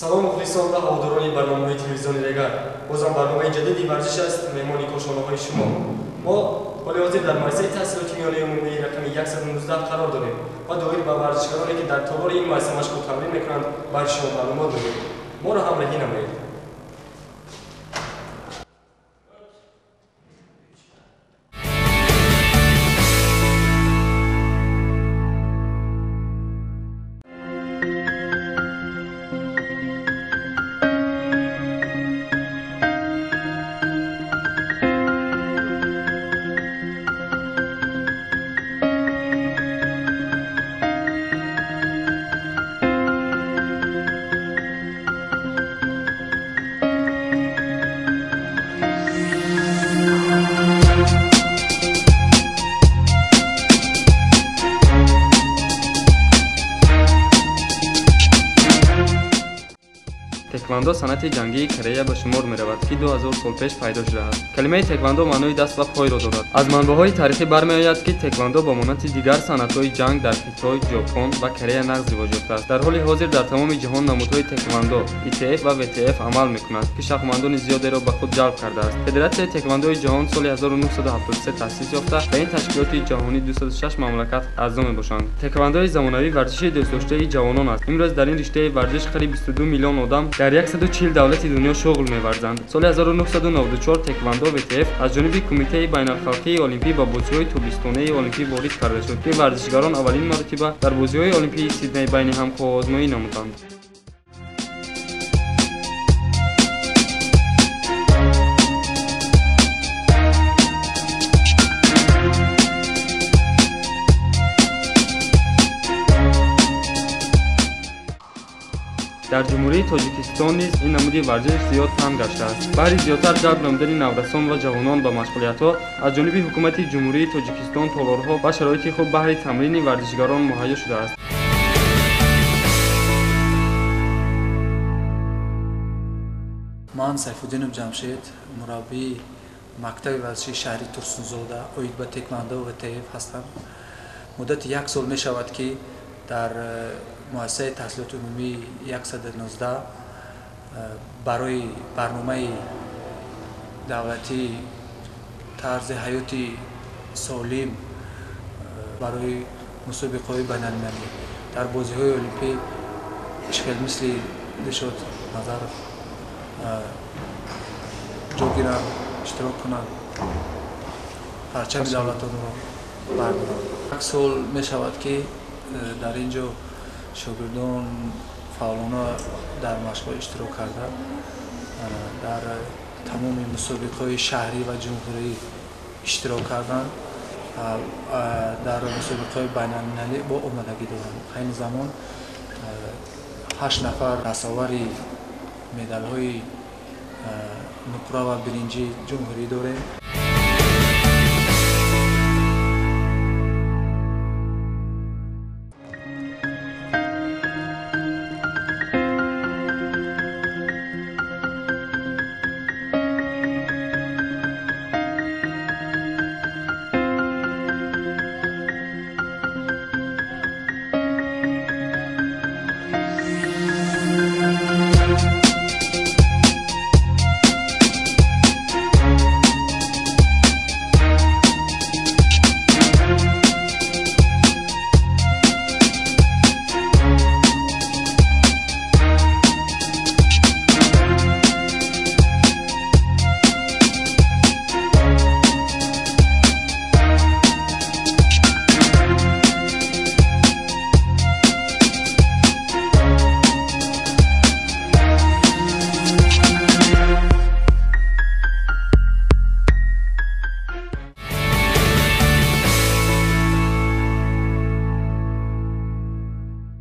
Салом мухлисон ва ҳаводорони барномаҳои телевизиони Регар. Бозам барномаи ҷадиди варзиш аст, меҳмони кошонаҳои шумо. Мо ҳоли ҳозир дар муассисаи таҳсилоти миёнаи умумии рақами 119 қарор дорем ва доир ба варзишгароне ки дар толори ин муассиса машғул тамрин мекунанд, бар шумо маълумот медиҳем. Моро ҳамроҳӣ намоед. Тэквондо санъати ҷангии Корея ба шумор меравад, ки 2000 сол пеш пайдо шудааст. Калимаи тэквондо маънои даст ва пойро дорад. Аз манбаъҳои таърихӣ бармеояд, ки тэквондо ба монанди дигар санъатҳои ҷанг дар Хитой, Ҷопон ва Корея нағз ривоҷ ёфтааст. Дар ҳоли ҳозир дар тамоми ҷаҳон намудҳои тэквондо, ITF ва WTF амал мекунад, ки шахмандони зиёдеро ба худ ҷалб кардааст. Федератсияи тэквондои ҷаҳон соли 1973 таъсис ёфта ва ин ташкилоти ҷаҳонӣ 206 мамлакат аъзо мебошанд. Тэквондои замонавӣ варзиши дӯстдоштаи ҷавонон аст. Имрӯз дар ин риштаи варзиш қариб 22 миллион одам дар 140 давлати дунё шуғл меварзанд. Соли 1994 тэквондо WTF аз ҷониби Кумитаи байналхалқии олимпӣ ба бозиҳои тобистонаи олимпӣ ворид карда шуд, ки варзишгарон аввалин маротиба дар бозиҳои олимпии Сидней байни ҳам қувваозмоӣ намуданд. Дар Ҷумҳурии Тоҷикистон низ ин намуди варзиш зиёд паҳн гаштааст. Баҳри зиёдтар ҷалб намудани наврасон ва ҷавонон ба машғулиятҳо аз ҷониби ҳукумати Ҷумҳурии Тоҷикистон толорҳо ва шароити хуб баҳри тамрини варзишгарон муҳайё шудааст. Ман Сайфуддинов Ҷамшед, мураббии мактаби варзишии шаҳри Турсунзода оид ба тэквондо ва ТФ ҳастам. Муддати як сол мешавад, ки дар муассисаи таҳсилоти умумии 119 барои барномаи давлатии тарзи ҳаёти солим барои мусобиқаҳои байналмилалӣ дар бозиҳои олимпӣ хел мисли Дилшод Назаров ҷо гиранд, иштирок кунанд, парчами давлатонро бардоранд. Як сол мешавад, ки дар ин ҷо шогирдон фаъолона дар машқҳо иштирок карда, дар тамоми мусобиқаҳои шаҳрӣ ва ҷумҳурӣ иштирок карданд, дар мусобиқаҳои байналмилалӣ бо омодагӣ доранд. Айни замон 8 нафар дастовари медалҳои нуқра ва биринҷии ҷумҳурӣ дорем.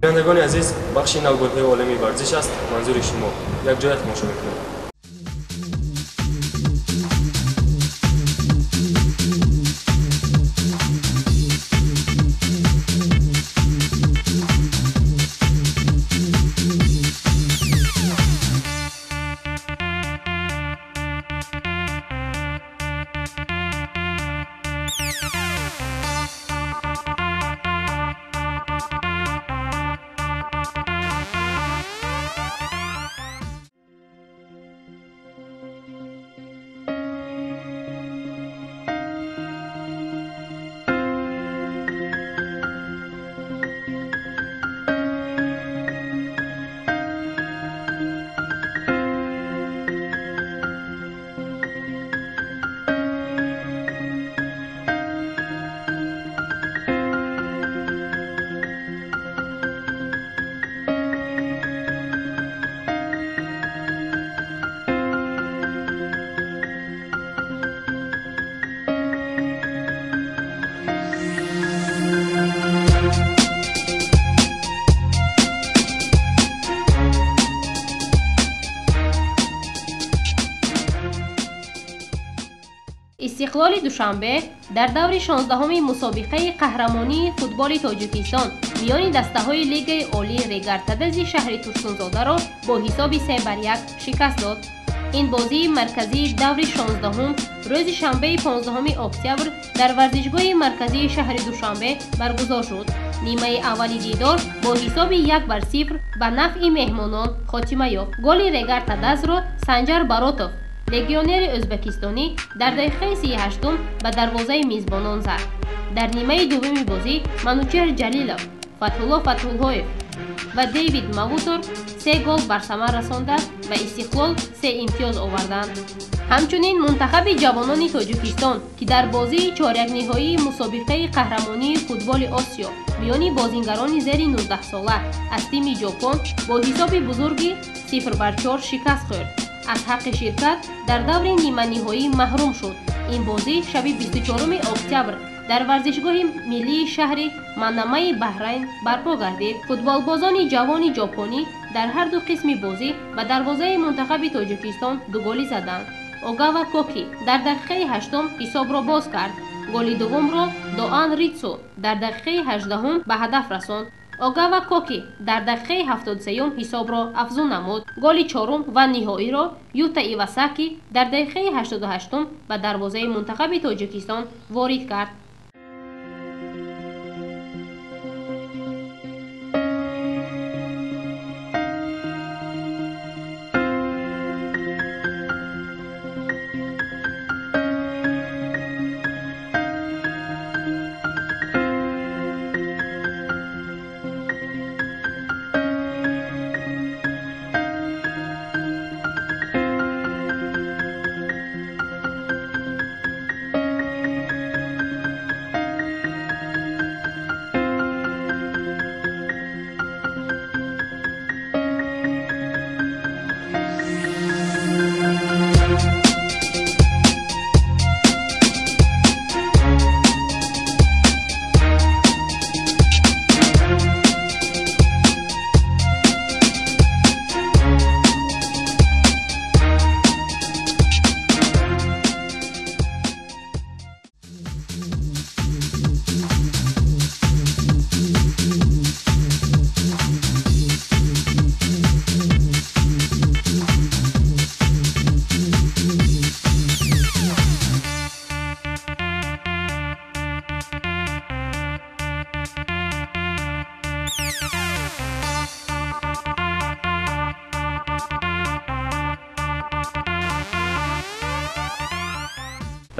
Бинандагони азиз, бахши навгодҳои олами варзиш аст, манзури шумо. Якҷоя тамошо мекунем. Истиқлоли Душанбе дар даври 16-уми мусобиқаи қаҳрамонии футболи Тоҷикистон миёни дастаҳои Лигаи Олии Регар-ТадАЗи шаҳри Турсунзодаро бо ҳисоби 3-1 шикаст дод. Ин бозии марказии даври 16-ум рӯзи шанбеи 15 октябр дар варзишгоҳи марказии шаҳри Душанбе баргузор шуд. Нимаи аввали дидор бо ҳисоби 1-0 ба нафъи меҳмонон хотима ёфт. Голи Регар-ТадАЗро Санҷар Баротов, легионери ӯзбекистонӣ, дар дақиқаи 38 ба дарвозаи мизбонон зад. Дар нимаи дуввуми бозӣ Манучеҳр Ҷалилов, Фатҳулло Фатҳуллоев ва Дейвид Мавутор 3 гол барсамар расонда ба Истиқлол 3 имтиёз оварданд. Ҳамчунин мунтахаби ҷавонони Тоҷикистон, ки дар бозии чорякниҳоии мусобиқаи қаҳрамонии футболи Осиё миёни бозингарони зери 19-сола аз тими Ҷопон бо ҳисоби бузурги 0-4 шикаст хӯрд, аз ҳаққи ширкат дар даври ниманиҳоӣ маҳрум шуд. Ин бозӣ шаби 24 октябр дар варзишгоҳи миллии шаҳри Манамаи Баҳрайн барпо гардид. Футболбозони ҷавони ҷопонӣ дар ҳар ду қисми бозӣ ба дарвозаи мунтахаби Тоҷикистон 2 голӣ заданд. Огава Коки дар дақиқаи 8 ҳисобро боз кард. Голи дуввумро Доан Ритсу дар дақиқаи 18 ба ҳадаф расонд. Огава Коки дар дақиқаи 73 ҳисобро афзун намуд. Голи чорум ва ниҳоиро Юта Ивасаки дар дақиқаи 88 ба дарвозаи мунтахаби Тоҷикистон ворид кард.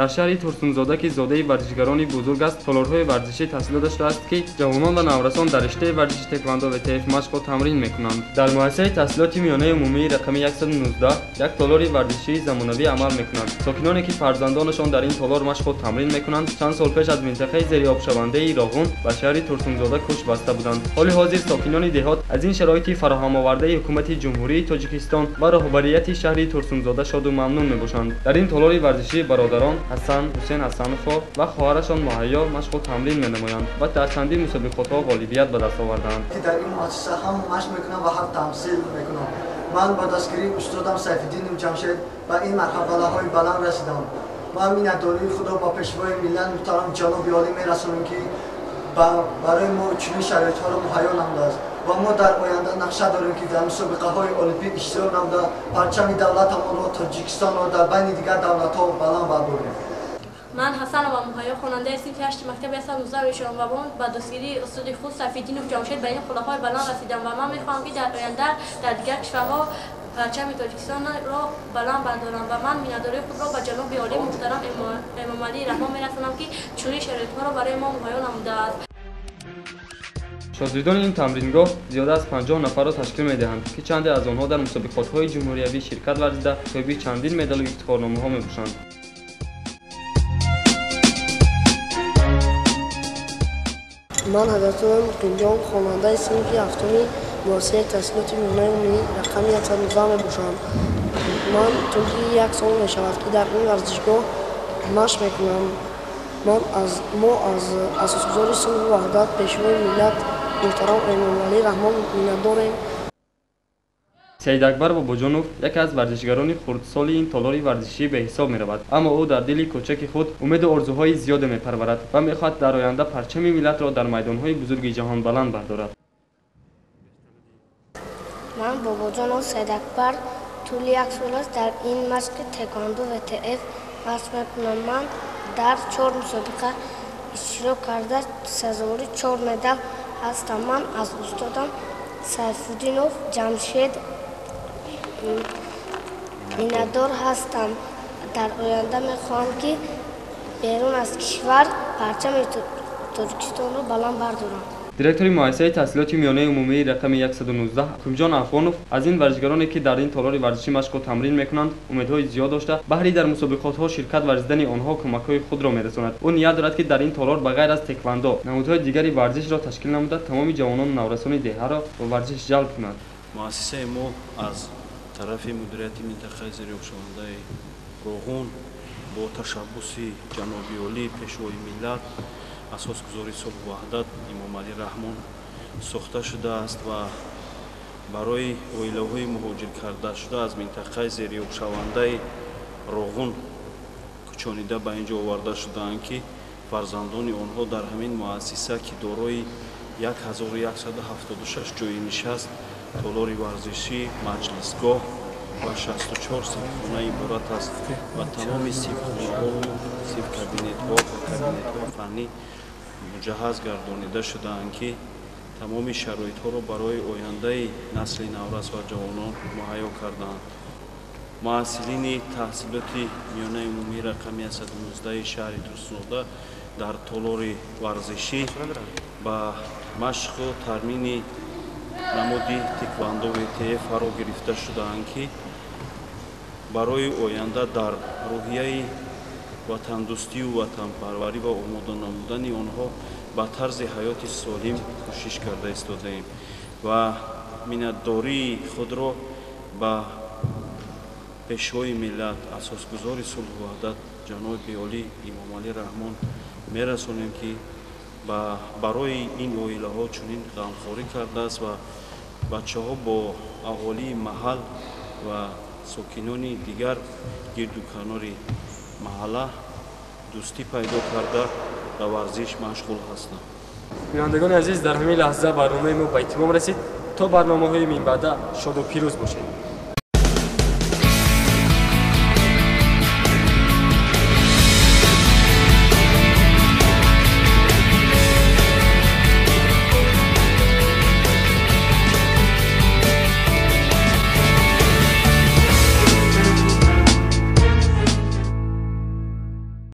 Дар шаҳри Турсунзода, ки зодаи варзишгарони бузург аст, толорҳои варзишӣ таҳсил дода шудааст, ки ҷавонон ва наврасон дар риштаи варзиши теквандо ВТФ машқу тамрин мекунанд. Дар муассисаи таҳсилоти миёнаи умумии рақами 119 як толори варзишии замонавӣ амал мекунад. Сокиноне, ки фарзандонашон дар ин толор машқу тамрин мекунанд, чанд сол пеш аз минтақаи зериобшавандаи Роғун ба шаҳри Турсунзода кӯч баста буданд. Ҳоли ҳозир сокинони деҳот аз ин шароити фароҳамовардаи ҳукумати Ҷумҳурии Тоҷикистон ва роҳбарияти шаҳри Турсунзода шоду мамнун мебошанд. Дар ин толори варзишӣ бародарон Ҳасан, Ҳусен Ҳасановҳо ва хоҳарашон Муҳайё машқу тамрин менамоянд ва дар чандин мусобиқотҳо ғолибият ба даст оварданд. Дар ин муассиса ҳам машқ мекунам ва ҳам тамсил мекунам. Ман бо дастгирии устодам Сайфиддин Ҷамшед ба ин марҳалаҳои баланд расидам. Ман миннатдории худро ба пешвои миллат муҳтарам ҷаноби олӣ мерасонам, ки барои мо чунин шароитҳоро муҳайё намудааст ва мо дар оянда нақша дорем, ки дар мусобиқаҳои олимпӣ иштирок намуда парчами давлатамонро, Тоҷикистонро дар байни дигар давлатҳо баланд бардорем. Ман Ҳасанова Муҳайё, хонандаи синфи 8 мактаби 119 мешавам ва бо дастгирии устоди худ Сайфиддинов Ҷамшед ба ин қуллаҳои баланд расидам ва ман мехоҳам, ки дар оянда дар дигар кишварҳо парчами Тоҷикистонро баланд бардорам ва ман миннатдории худро ба ҷаноби олии муҳтарам Эмомалӣ Раҳмон мерасонам, ки чунин шароитҳоро барои мо муҳайё намудааст. Шогирдони ин тамрингоҳ зиёда аз 50 нафарро ташкил медиҳанд, ки чанде аз онҳо дар мусобиқотҳои ҷумҳуриявӣ ширкат варзида соҳиби чандин медалу ифтихорномаҳо мебошанд. Ман Ҳазратулло Муқимҷон, хонандаи синфи 7-уми муассисаи таҳсилоти миёнаи умумии рақами 119 мебошам. Ман тӯли як сол мешавад, ки дар ин варзишгоҳ машқ мекунам. Мо аз асосгузори сулҳу ваҳдат, пешвои миллат муҳтарам Эмомалӣ Раҳмон миннатдорем. Саидакбар Бобоҷонов яке аз варзишгарони хурдсоли ин толори варзишӣ ба ҳисоб меравад, аммо ӯ дар дили кӯчаки худ умеду орзуҳои зиёде мепарварад ва мехоҳад дар оянда парчами миллатро дар майдонҳои бузурги ҷаҳон баланд бардорад. Ман Бобоҷонов Саидакбар тӯли як сол аст дар ин машқи тэквондо ВТФ машқ мекунам. Ман дар 4 мусобиқа иштирок карда сазовори 4 медал ҳастам. Ман аз устодам Сайфуддинов Ҷамшед миннатдор ҳастам. Дар оянда мехоҳам, ки берун аз кишвар парчами Тоҷикистонро баланд бардорам. Директори муассисаи таҳсилоти миёнаи умумии рақами 119 Ҳукимҷон Афғонов аз ин варзишгароне, ки дар ин толори варзишӣ машқу тамрин мекунанд, умедҳои зиёд дошта, баҳри дар мусобиқотҳо ширкат варзидани онҳо кӯмакҳои худро мерасонад. Ӯ ният дорад, ки дар ин толор ба ғайр аз тэквондо намудҳои дигари варзишро ташкил намуда, тамоми ҷавонону наврасони деҳаро ба варзиш ҷалб кунад. Муассисаи мо аз тарафи мудирияти минтақаи зериобшавандаи Роғун бо ташаббуси ҷаноби олӣ Пешвои миллат, асосгузори сулҳу ваҳдат Имомалӣ Раҳмон сохта шудааст ва барои оилаҳои муҳоҷиркардашуда аз минтақаи зериобшавандаи Роғун кӯчонида ба ин ҷо оварда шудаанд, ки фарзандони онҳо дар ҳамин муассиса, ки дорои 1176 ҷойи нишаст, толори варзишӣ, маҷлисгоҳ ва 64 синфхона иборат аст ва тамоми синфхонаҳову синфкабинетҳо ва кабинетҳои фаннӣ муҷаҳҳаз гардонида шудаанд, ки тамоми шароитҳоро барои ояндаи насли наврас ва ҷавонон муҳайё кардаанд. Муҳассилини таҳсилоти миёнаи умумии рақами 119 шаҳри Турсунзода дар толори варзишӣ ба машқу тармини намуди тэквондо ВТФ фаро гирифта шудаанд, ки барои оянда дар рӯҳияи ватандӯстию ватанпарварӣ ва омода намудани онҳо ба тарзи ҳаёти солим кӯшиш карда истодаем ва миннатдории худро ба Пешвои миллат, асосгузори сулҳу ваҳдат ҷаноби олӣ Имомалӣ Раҳмон мерасонем, ки барои ин оилаҳо чунин ғамхорӣ кардааст ва бачаҳо бо аҳолии маҳал ва сокинони дигар гирду канори маҳалла дӯстӣ пайдо карда ба варзиш машғул ҳастанд. Бинандагони азиз, дар ҳамин лаҳза барномаи мо ба итмом расид. То барномаҳои минбаъда шоду пирӯз бошед.